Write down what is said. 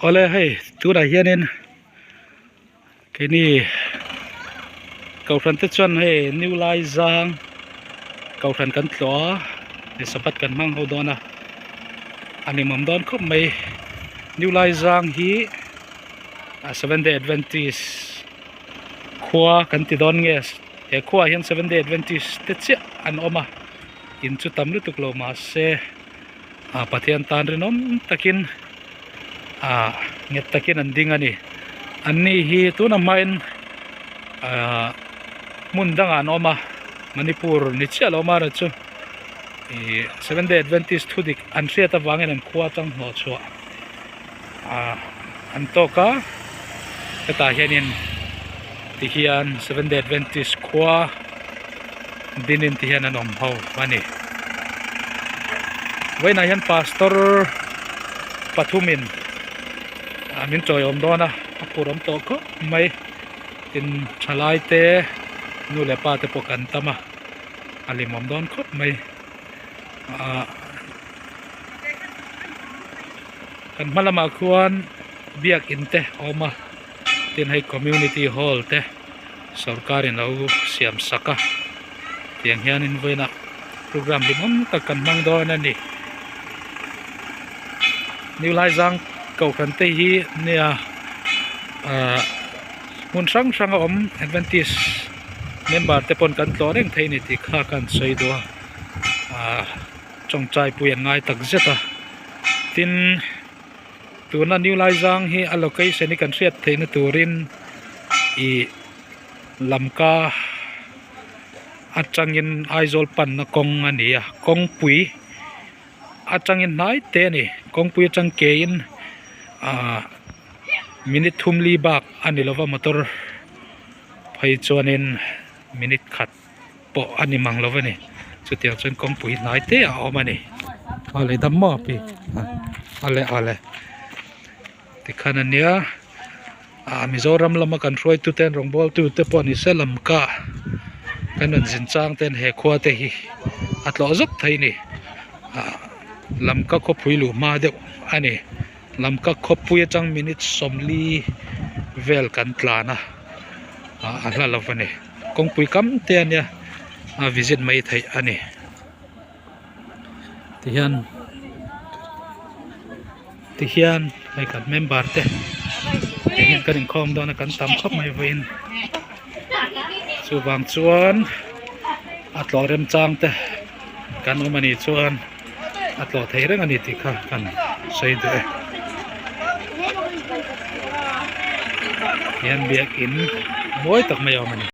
Awle hei tunah hianin keini kohhran te chuan hei new lai zang kohhran kan tlawh a hei sabbath kan hmang ho dawn a a hlimawm dawn khawp mai new lai zang hi seventh day adventist khua kan ti dawn nge he khuaah hian seventh day adventist te chiah an awm a in chu tam lutuk lo mahse. ah Pathian tan rinawm takin ah nghet takin an ding a ni an ni hi tuna hmain ah hmun dangah an awm a Manipur ni chiah lo amaherawh chu ih seven day adventist thu dik an hriat avangin an khua atang hnawh chhuah ah an tawk a hetah hianin tihian seven day adventist khua dinin ti hian an awm ho a ni vawiinah hian pastor pathumin ah min tawiawm dawn a a phur awm tawh khawp mai tin thalai te nu leh pa te pawh kan tam a a hlimawm dawn khawp mai ah. Kan hma lamah khuan biakin te a awm a tin hei community hall te sorkarin a lo siam sak a tiang hianin vawiinah program hlimawm tak kan hmang dawn a ni new laizang kohhran te hi nia ahh hmun hrang hrang a awm adventist member te pawn kan tlawh reng thei a ni tih kha ka han sawi duh a ahh. Tawngtai pui an ngai tak zet a tin tuna new laizang hi a location hi kan hriat theihna turin ih lamka atangin Aizawl panna kawng a ni a kawngpui atangin hnai te a ni kawngpui atang ke in ah minute thum li bak a ni lova motor phei chuanin minute khat. pawh a ni mang lo a ni chutiang chuan kawngpui hnai te a awm a ni awle dam maw pi awle awle tikhan a nia ah mizoram lama kan hruaitu te an rawngbawltu te pawh ni se lamka kan rawn zin chang ten he khua te hi a tlawh zawk thei a ni ah lamka khawpui luh hma deuh a ni lamka khawpui atang minute 40 vel kan tlan a ah a hla lo a ni. Kawngpui kam te a nia a visit mai theih a ni tihian tihian hei kan member te engin kan inkhawm dawn a kan tam khawp mai vawiin chuvang chuan a tlawh remchang te kan awm a nih chuan a tlawh thei reng a ni tih kha kan sawi duh e hian biakin mawi tak mai a awm a ni.